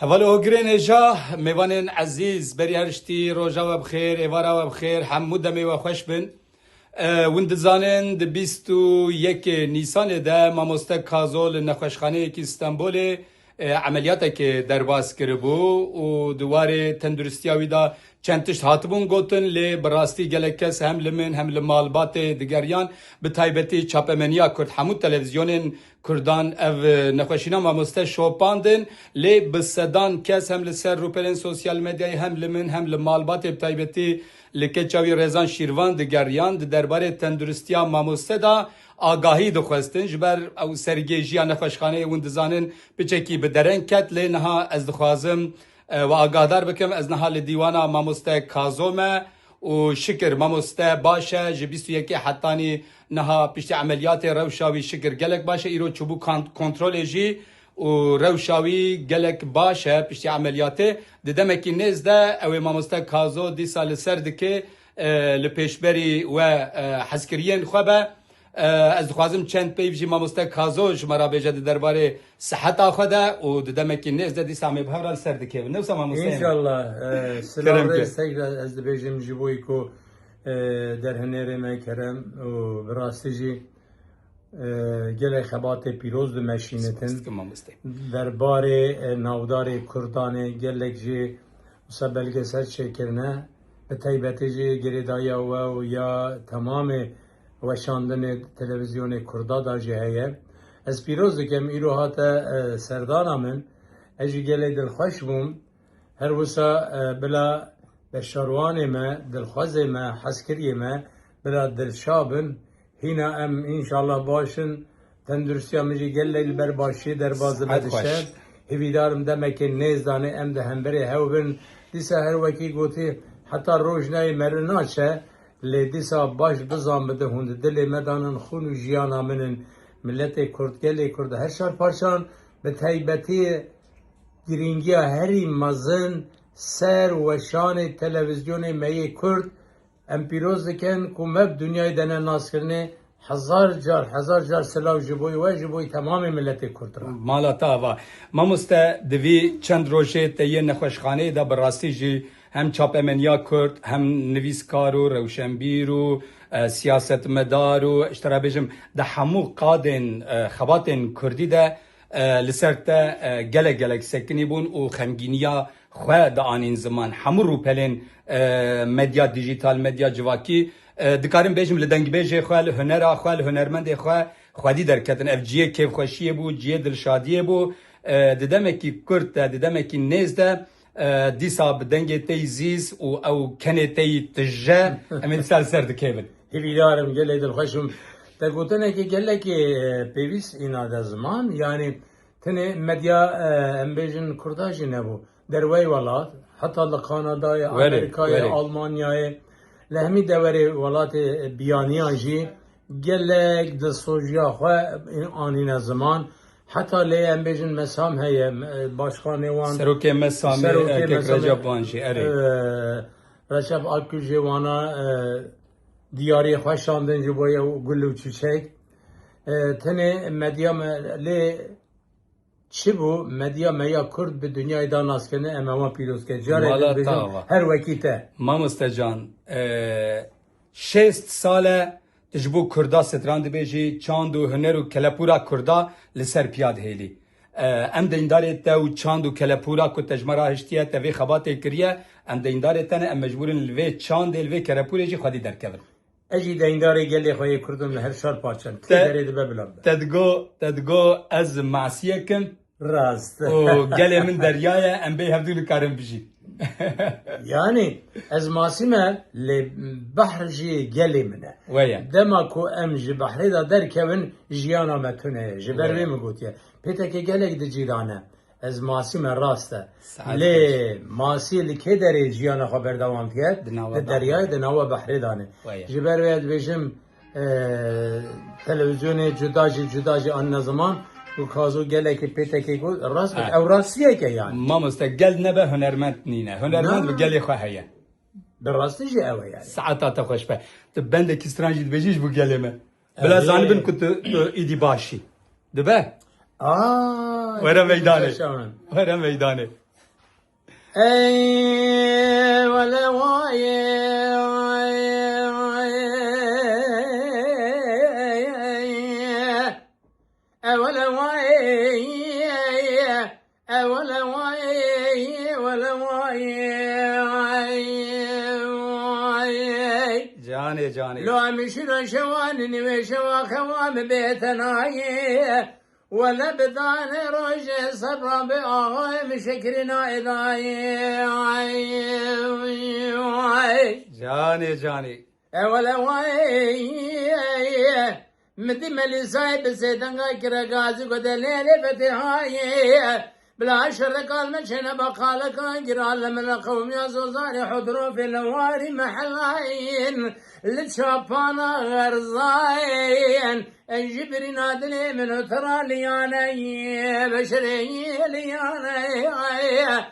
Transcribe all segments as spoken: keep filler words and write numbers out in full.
Hevalê ogirên hêja, mêvanên ezîz, berî her tiştî roja we bi xêr, êvara we bi xêr, hemû demê we xweş bin. E, hûn dizanin, di bîst û yekê Nîsanê de mamoste Kazo li nexweşxaneyekî Stenbolê, e, emeliyatekê derbas kiribû û di warê tenduristiya wî de çend tişt hatibûn gotin, lê bi rastî gelek kes hem li min hem li malbatê digeriyan, bi taybetî çapemeniya Kurd. Hemû televîzyonên Kurdan ev, e, nexweşîna mamoste şopandin, lê bi sedan kes hem li ser rûpelên sosyal medyayê hem li min hem li malbatê bi taybetî li keça wî Rêzan Şîrvan digeriyan, di derbarê tenduristiya mamoste de agahî dixwestin. Ji ber ew sergêjiya nexweşxaneyê hûn dizanin piçekî bi dereng ket, lê niha ez dixwazim, e, we agahdar bikim. Ez niha li dîwana mamoste Kazo me û şikir mamoste baş e, ji bîst û yekê hetanî niha piştî emeliyatê rewşa wî şikir gelek baş e. Îro çûbû kan-, kontrolê jî û rewşa wî gelek baş e piştî emeliyatê. Di demekî nêz de ew ê mamoste Kazo dîsa li ser dike, e, li pêşberî we, e, hezkiriyên xwe be. E, ez dixwazim çend peyv jî mamoste Kazo ji me re bêje di derbarê siheta xwe de û di demekî nêz de dîsa em ê bi hev re li ser dikevin. Ne wisa mamoste? Înşallah, e, silav Kerem rêz ke. Tekrar ez dibêjim ji bo ku, e, derhinerê me Kerem û bi rastî jî e, gelek xebatê pîroz dimeşînitin. Spas dikim mamoste. Derbarê, e, navdarê Kurdanê gelek jî wisa belgesel çêkirine. Bi taybetî jî girêdayiya we û ya temamê weşandinê televîzyonê Kurda da jî heye. Ez pîroz dikim, îro hate, e, serdana min. Ez jî gelek dilxweş bûm. Her wisa, e, bila beşarwanê me, dilxwazê me, hezkiriyê me, bila dilşa bin. Hîna em înşallah baş in. Tenduristiya min jî gelek li ber başiyê derbas dibe. Sihet dişe. Xweş. Hêvîdar im demekê nêz danê em di hemberê hew bin. Dîsa her wekî gotî, heta roj nayê meriv naçe, lê dîsa baş bizan bide hûn di dilê me danin, xûn û jiyana min in. Miletê Kurd, gelê Kurd her çar parçan, bi taybetî girîngiya herî mezin ser weşanê televîzyonê me yê Kurd. Em pîroz dikin ku me bi dinyayê de ne naskirinê. Hezar car, hezar car silav ji bo we, ji bo temamê miletê Kurd re. Mala te ava. Mamoste, di vî çend rojê te yê nexweşxaneyê de bi rastî jî hem çapemeniya Kurd, hem nivîskar û rewşenbîr û, e, siyasetmedar û, ji te re bêjim, di hemû qadên, e, xebatên Kurdî de e, li ser te, e, gelek gelek sekinî bûn û xemgîniya xwe dianîn ziman. Hemû rûpelên, e, medya dîjîtal, medya civakî, e, dikarim bêjim li dengbêjê xwe, li hunera xwe, li hunermendê xwe xwedî derketin. Ev cihê kêfxweşiyê bû, cihê dilşadiyê bû. E, di demekî kurt de, di demekî nêz de, e, dîsa bi dengê te yî zîz û ew kenê te yî tije, em ê dîsa li ser dikevin. Hêvîdar im, gelek dilxweş im. Te gotinekê gelekê, e, pêwîst îna de ziman, yanî tenê medya, e, em bêjin Kurda jî nebû. Derveyî welat, heta li Kanadayê, Werê, Amerîkayê, werê. Almanyayê, li hemî deverê welatê biyaniyan jî gelek dilsojiya xwe anîne ziman. Heta lê em bêjin mesam heye, e, başkanê wan, Serokê mesamê, serokê e, kek mesamê, Recep wan jî, erê. e, Recep Akgül jê wana, e, diyariyê xwe şandin ji bo ew gul û çiçek. E, tenê medya me lê çi bû? Medya me ya Kurd bi dinyayê da naskirine, em ewan pîroz ke. Careke Mala dibêjim, tava. Her wekî te. Mamoste can, e, şêst sal e tu ji bo Kurda stran dibêjî, çand û huner û kelepûra Kurda li ser piya dihêlî. E, em deyndarê te û çand û kelepûra ku te ji me re hiştiye, te vê xebatê kiriye, em deyndarê te ne, em mecbûr in li vê çandê, li vê kelepûrê jî xwedî derkevin. Ez jî deyndarê gelê xwe yê Kurd im li her çar parçan. Kê Te, derê dibe bila bibe. Te digo, te digo ez masiyek im. Rast. Û gelê min derya ye, em bê hevdû nikarin bijîn. Yanî ez masî me, lê behr jî gelê min e. Weye. Dema ku em ji behrê de derkevin, jiyana me tune ye. Ji ber Weye. Wê min gotiye. Pêtekê gelek di cîran e. Ez masî me, rast e. Saet Lê xweş. Masî li kê derê jiyana xwe berdewam dike? Di nava Di deryayê, behrê. Di nava behrê de ne. Weye. Ji ber wê ez dibêjim, e, televîzyonê cuda jî, cuda jî anîne ziman û Kazo gelekî pêtekê got, rast got, Ha. Ew rastiyek e yani. Mamoste, gel nebe hunermend nîne. Hunermend Na. Bi gelê xwe heye. Bi rastî jî ew e yani. Saeta te xweş be. Tu bendekî stran jî dibêjî ji bo gelê me. Bila Erê. Zanibin ku tu, tu îdî başî. Dibe? Aa, Were meydanê. Were meydanê. Ey wele wayê, e wele wayê, e wele wayê, wele wayê. Canê, canê. Lo em şîra şewan nîvê şewa xewa min bê tenayê. Wele bi danê rojê sebra bi axayê min şekirîna êdayê. Canê, canê. E wele wayê. Min dî Melîsayê bi sêdenga kire gazî gote lê lê fetihayê. Bila şerre kal me çêne baqaleka gira li min re qewmiya zozarê hudrofê li warî mehelayên li çapana xerzayên. Ey ji birîna dilê min û tira liyaneyê, beşereyê liyaneyê.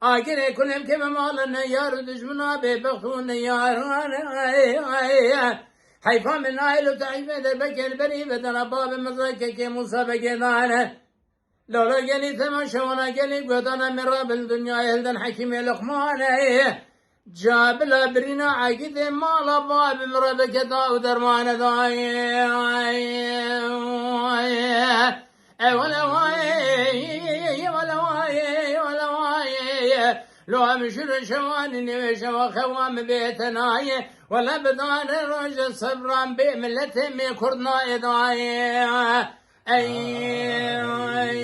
Agirê kulem keve malin ne yar û dijmina bêbext û ne yaran. Heyfa min nayê lo te heyfê derbekê li berî vedena babê min rekekê Mûsa Begê dane. Lala gelî tema şewana gelî godana min Rabil dinyayê hilden Hekîmê Luqmanê. Ca bila birîna egîdê mala babê min rebeke da û dermane dayê. E wele wayê, e wele wayê, e wele wayê. Lo em şûrê şewanî nêvê şewa xewa min bê tenayê. Wele bi danê roje sebran bê miletê mê kurd nayê dayê. Ey, ey, ey.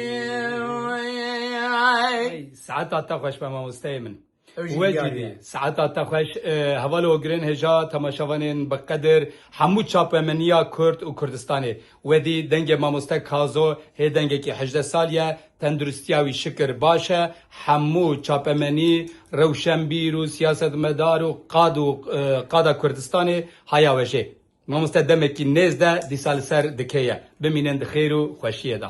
Ey, saeta te xweş be mamosteyê min. Ew jî Wekî diyar dî, e. Saeta te xweş, e, heval û ogirên hêja temaşevanên bi qedir, hemû çapemeniya Kurd û Kurdistanê. Wedî dengê mamoste Kazo hê dengekî hejdeh salî ye, tenduristiya wî şikir baş e. Hemû çapemenî, rewşenbîr û siyasetmedar û qad û, e, qada Kurdistanê haya we jê. Mamoste demekî nêz de dîsa li ser dikê ye. Bimînin di xêr û xweşiyê de.